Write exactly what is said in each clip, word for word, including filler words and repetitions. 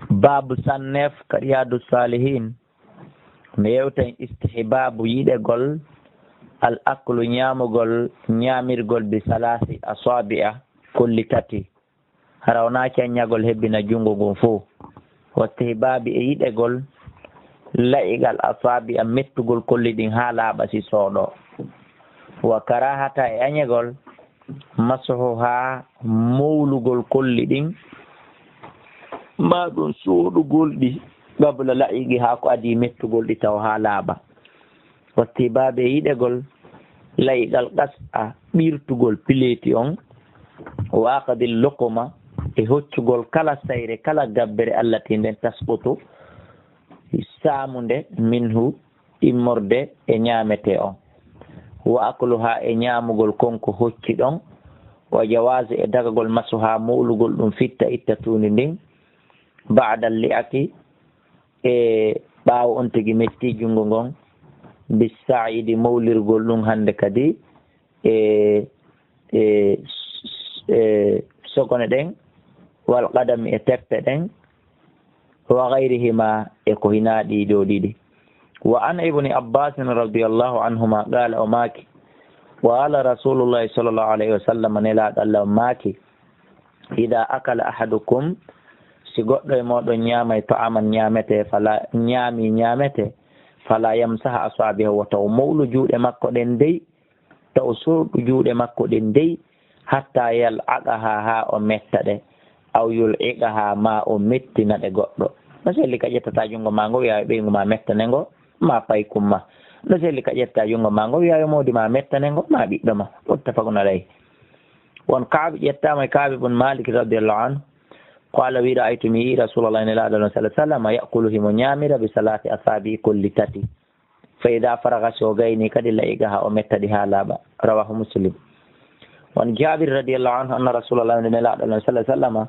Baabu sanneef ka Riyaadu Saalihiin, no yewten istihbaabu yiɗegol al aklu ñaamugol, ñaamirgol bi salaasi asaabi'a, kolli tati. Hara wonaa caññagol hebbina junngo ngon fow. Wa istihbaabi e yiɗegol la'igal asaabi'a mettugol kolli ɗin haa laaɓa si sooɗo. Wa karaahata e añegol masuhu haa mowlugol kolli ɗin, maa ɗum sooɗugol ɗi qabla la'igihaa ko adii mettugol ɗi taw haa laaɓa. Wa istihbaabi e yiɗegol la'igal qas'a ɓirtugol pileeti on, wa akhdil luquma e hoccugol kala sayre, kala gabbere allati nden tasqutu saamunde minhu immorde e ñaametee on, wa akluhaa e ñaamugol kon ko hocci ɗon, wa jawaazi e dagagol masuhaa mowlugol ɗum fitta itta tuundi ndin, ba'dal li'aki e ɓaawo on tigi metti junngo ngon, bissa'idi mowlirgol ɗum hannde kadi e e e sogone ɗen, wal qadami e teppe ɗen, wa gayrihima e ko hinaa ɗii ɗoo ɗiɗi. Wa an ibni abbasin radiyallahu anhuma qala o maaki, qala rasulullahi sallallahu alayhi wa sallam, nelaaɗo Allah o maaki, ida akala ahadukum, si goɗɗo e mooɗon ñaamay ta'aman ñaamete, fala ñaami ñaamete, fala yamsaha asaabiha, wota o mowlu juuɗe makko ɗen dey, ta o sorɗu juuɗe makko ɗen dey, hatta yal'aqaha, haa o metta ɗe, aw yul'iqaha, maa o mettina ɗe goɗɗo. No selli ka ƴettata junngo maa ngo, wi'a ɓeyngu maa mettane ngo, maa paykum maa. No selli ka ƴettata junngo maa ngo, wi'a yo moodi maa mettane ngo, maa ɓiɗɗo maa. Muttafaqun alayhi. Won Ka'b, ƴettaama e Ka'b ibn Malik radiyallahu anhu, qala wi, ra'aytu, mi yi'i Rasulallah, nelaaɗo Allah sallallahu alayhi wa sallam, ya'kulu, himo ñaamira, bi salaasi asaabi'i, kolli tati. Fa ida faraga, si o gayni kadi, la'iga haa o metta ɗi haa laaɓa. Rawahu Muslim. Won Jabir radiyallahu anhu anna Rasulallah, nde nelaaɗo Allah sallallahu alayhi wa sallam,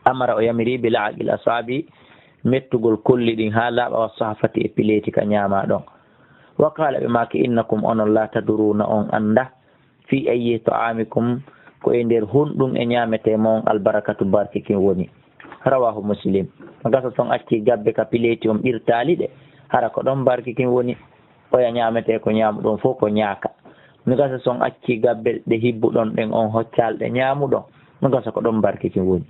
amara, o yamiri, bi la'aqil asaabi, mettugol kolli ɗin haa laaɓa, wa sahfati, e pileeti ka ñaama ɗon. Wa qala, ɓe maaki, innakum, onon, la taduruna, on annda, fi ayyi ta'amikum, ko e nder honɗum e ñaametee mon albarakatu, barke kin woni. Rawahu Muslim. No gasa si on acci gabbe ka pileeti on ɓirtaali ɗe, hara ko ɗon barke kin woni. Oya ñaametee ko ñaamuɗon fow ko ñaaka. No gasa si on acci gabbe ɗe hibbuɗon ɗen on hoccaali ɗe ñaamuɗon. No gasa ko ɗon barke kin woni.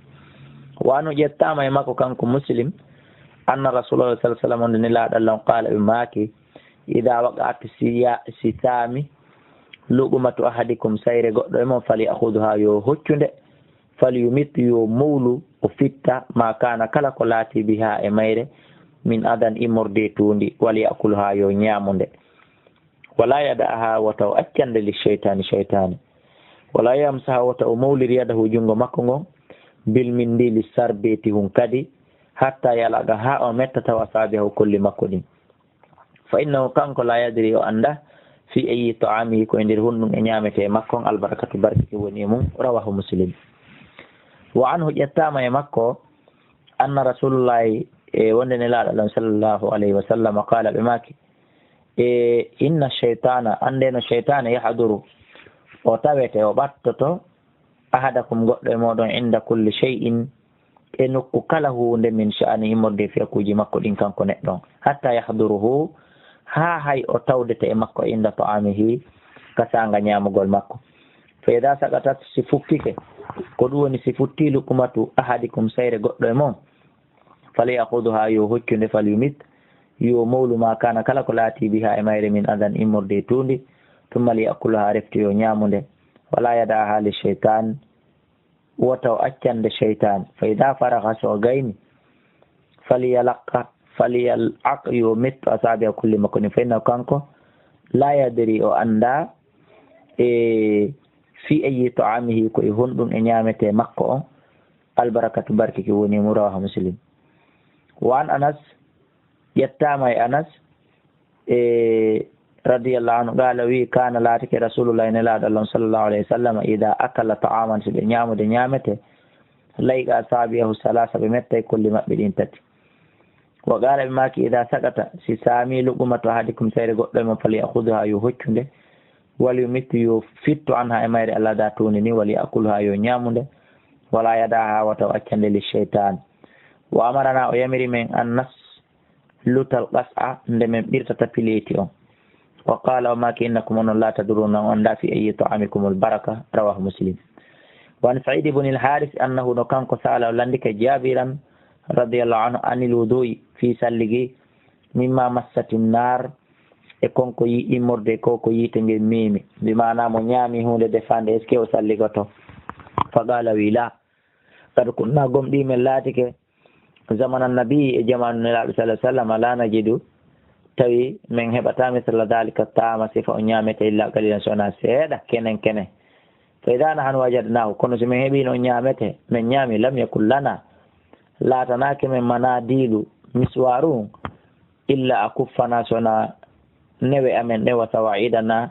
Wa anhu, ƴettaama e makko kanko Muslim, anna Rasulallah sallallahu alayhi wa sallam, nde nelaaɗo Allah on, qala, ɓe maaki, ida waqa'at, si ya-, si saami, luqmatu ahadikum, sayre goɗɗo e mon, falya'khudhuha, yo hoccu nde, falyumit, yo mowlu, o fitta, ma kana, kala ko laati, biha, e mayre, min adan, immorde e tuundi, walya'kulha, yo ñaamu nde. Wala yada'aha, wata o acca nde, li shaytani, shaytani. Wala yamsaha, wata o mowlir yadahu, junngo makko ngon, bil mindili, sarbeti hun kadi, hatta yal'aqa, haa o metta, taw asaabi'ahu, kolli makko ɗin. Fa innahu, kanko, la yadri, o annda, fi ayyi ta'amihi, ko e nder honɗum e ñaametee makko on, albarakatu, barke, woni e mum. Rawahu Muslim. Wa anhu, ƴettaama e makko, anna Rasulullahi, e wonde nelaaɗo Allah sallallahu alayhi wa sallam, qala, ɓe maaki, e inna shaytana, annde no shaytane, yahduru, o tawete, o ɓattoto, ahadakum, goɗɗo e mooɗon, inda kulli shay'in, e nokku kala huunde, min sha'ani, immorde e fiyakuuji makko ɗin, kanko neɗɗo on. Hatta yahduruhu, haa hay o tawdete e makko, inda ta'amihi, ka saanga ñaamugol makko. Fa idha saqatat, si fukkike, ko ɗum woni si futti, luqmatu ahadikum, sayre goɗɗo e mon, falyakhudhuha, yo hoccu nde, falyumit, yo mowlu, ma kana, kala ko laati, biha, e mayre, min adan, immorde e tuundi, thumma liya'kulha, refti yo ñaamu nde, wala yada'aha li shaytan, wota o acca nde shaytan. Fa idha faragha, so o gayni, falyal'aq, falyal'aq, yo mettu, asaabi'a, kolli makko ɗin, fa innahu, kanko, la yadri, o annda, e fi ayyi ta'amihi, ko e honɗum e ñaametee makko on, albarakatu, barke, ki woni e mum. Rawahu Muslim. Wa an Anas, ƴettaama e Anas, e radiyallahu anhu, qala, wi, kana, laatike, Rasulullahi, nelaaɗo Allah on, sallallahu alayhi wa sallam, idha akala ta'aman, si ɓe ñaamude ñaametee, layqa asaabi'ahu salasa, ɓe mettay kolli maɓɓe ɗin tati. Wa qala, ɓe maaki, idha saqata, si saami, luqmatu ahadikum, sayre goɗɗo e mon, falyakhudhuha, yo hoccu nde, walyumit, yo fittu, anha, e mayre, alladha, tuundi ndin, walya'kulha, yo ñaamu nde, wala yada'aha, wata o acca nde, li shaytan, Wa amarana, o yamiri men, an nas lutal qas'a, nde men ɓirtata pileeti on. Wa qala, o maaki, innakum, onon, la tadruna, on anndaa, fi ayyi ta'amikumul baraka. Rawahu Muslim. Wa an Sa'id ibn al-Haris annahu, no kanko sala, o landike Jabiran radiyallahu anhu, anil wudu'i, fi salligi, mimma massati nar, e kon ko yi immorde ko, ko yiite nge memi. Bi maana mo ñaami huunde defaande, est-ce que o salligoto? Fa qala, wi la. Kad kunna, gomɗii men laatike, zamana nabi, e jamaanu Nelaaɗo sallallahu alaihi wasallam, la najidu, tawi men heɓataa, misla dhalika ta'ama, sifa o ñaamete, illa qalilan, so wonaa seeɗa, kenen kenen. Fa idha nahnu wajadnahu, kono si men heɓiino ñaamete, men ñaami, lam yakun lana, laatanaake men, manadilu, miswaru, illa akuffana, so wonaa newe amen ɗen, wa sawa'idana,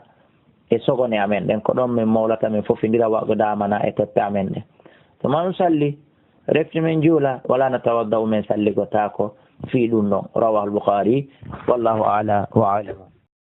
e sogone amen ɗen, ko ɗon men mowlata, men fofindira, wa aqdamana, e teppe amen ɗen. Thumma nusalli, refti men juula, wala natawadda'u, men salligotaako fii ɗum ɗon. Rawahul Bukhari, wallahu a'la wa a'lam.